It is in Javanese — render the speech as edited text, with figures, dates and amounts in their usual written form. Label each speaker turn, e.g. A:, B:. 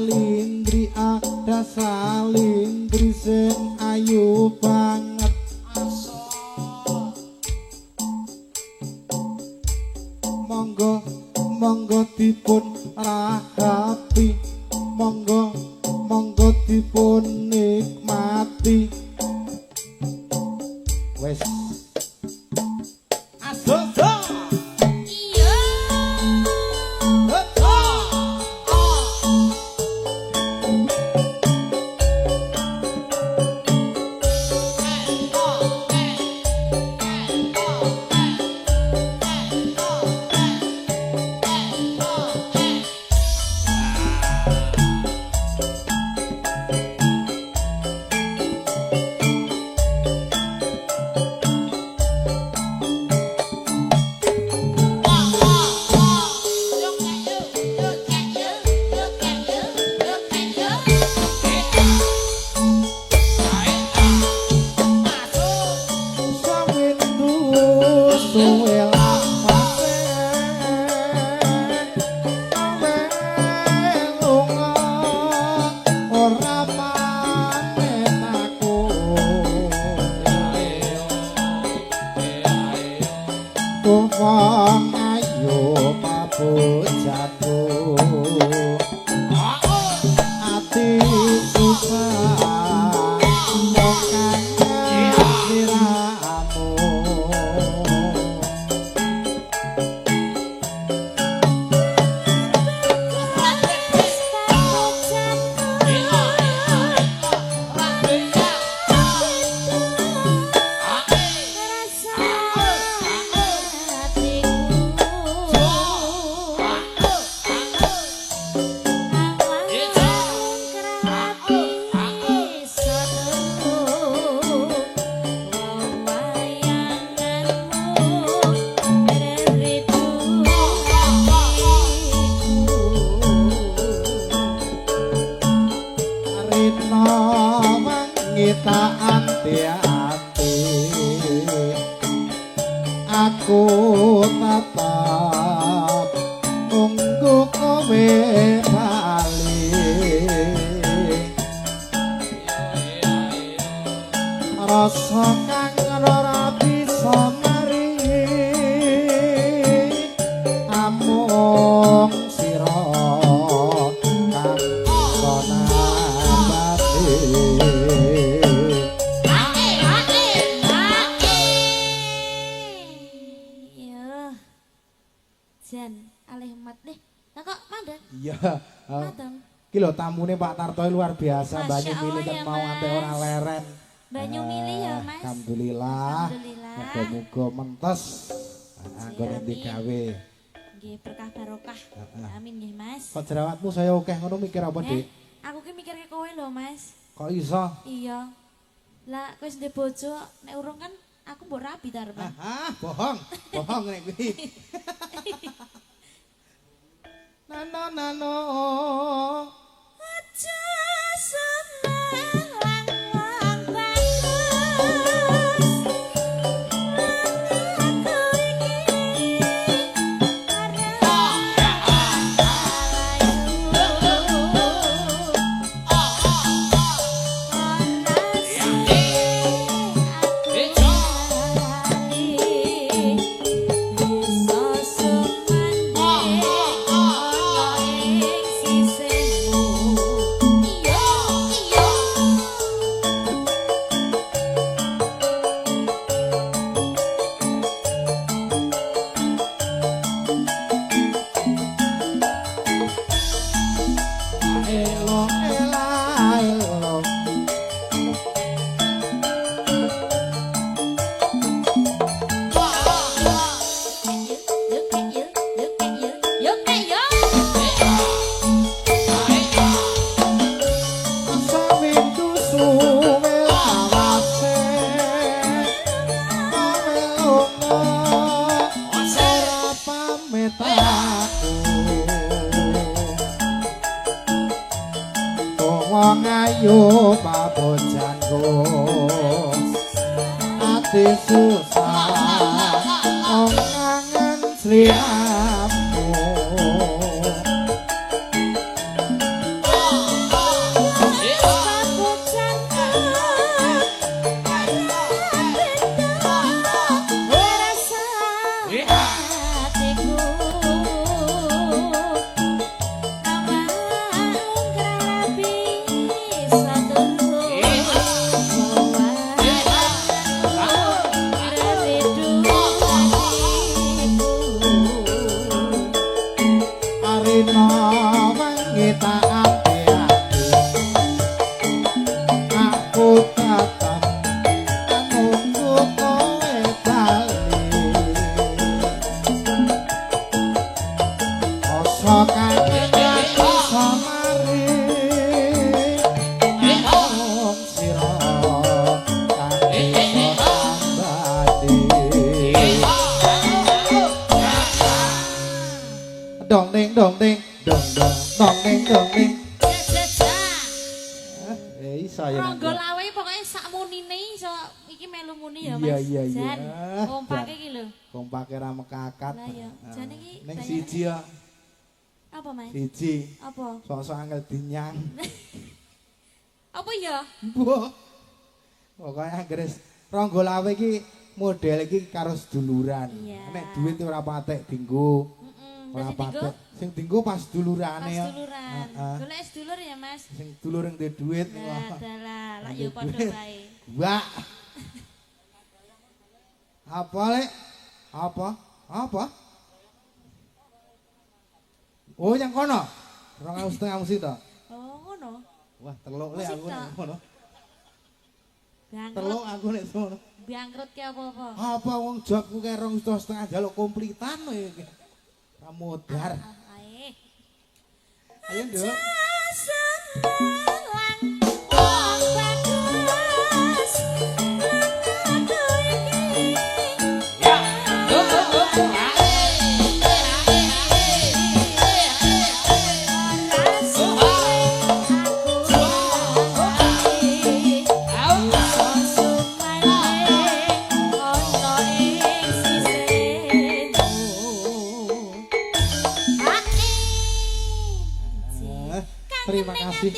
A: Salindri, ada salindri sing ayu banget. Monggo, monggo dipun rahapi, monggo, monggo dipun nikmati. Wes. Aso.
B: Iya.
A: Aku tetap nunggu kowe bali. Rasa kang ora bisa mari, amung sira kang bisa nambani.
B: Jan alih mat deh. Lah kok mandek?
A: Iya. Ki lho tamune Pak Tarto luar biasa, banyu milih kan mau nganti ora leren.
B: Banyu milih ya, Mas.
A: Alhamdulillah. Muga-muga mentes anggone digawe.
B: Nggih, berkah barokah. Amin nggih, Mas.
A: Kok jerawatmu saya akeh ngono mikir apa, Dik?
B: Aku ki mikirke kowe lho, Mas.
A: Kok iso?
B: Iya. Lah kowe wis ndek bojo, nek urung kan aku mbok rabi ta, Mas.
A: Ah, bohong. Bohong nek kuwi. Nano nano.
B: Aja seneng lang bagus. Aku iki arep
A: Ayo pabojanku ati susah wong kangen sliramu. Iso ya.
B: Ronggo Lawe pokoke sak munine iso iki melu muni ya, Mas.
A: Iya.
B: Jan, kompake iki lho.
A: Kompake ra mekakat.
B: Lah iya, jan iki
A: Ning siji ya.
B: Apa, Mas?
A: Siji.
B: Apa?
A: Sok-sok angel dinyang.
B: Apa ya?
A: Mbah. Pokoke anggere Ronggo Lawe iki model iki karo seduluran. Nek duit ora patek dinggo. Ora patek. Sing dinggo pas sedulurane
B: ya. Pas seduluran. Golek sedulur ya, Mas.
A: Sing dulur sing duwe duit.
B: Lah, dalah, lak yo padha wae.
A: Wah. Apa, Lek? Apa? Apa? Oh, yang kono. 2,5 mesti to.
B: Oh, ngono.
A: Wah, teluk le aku nek ngono.
B: Bangkrut.
A: Teluk aku nek ngono.
B: Bangkrut ki apa-apa?
A: Apa wong jobku kae 2,5 juta njaluk komplitan kowe iki. Ra modar.
B: Ae.
A: Ayo, Nduk.
B: Wong bagus.
C: Ya.
A: Terima kasih.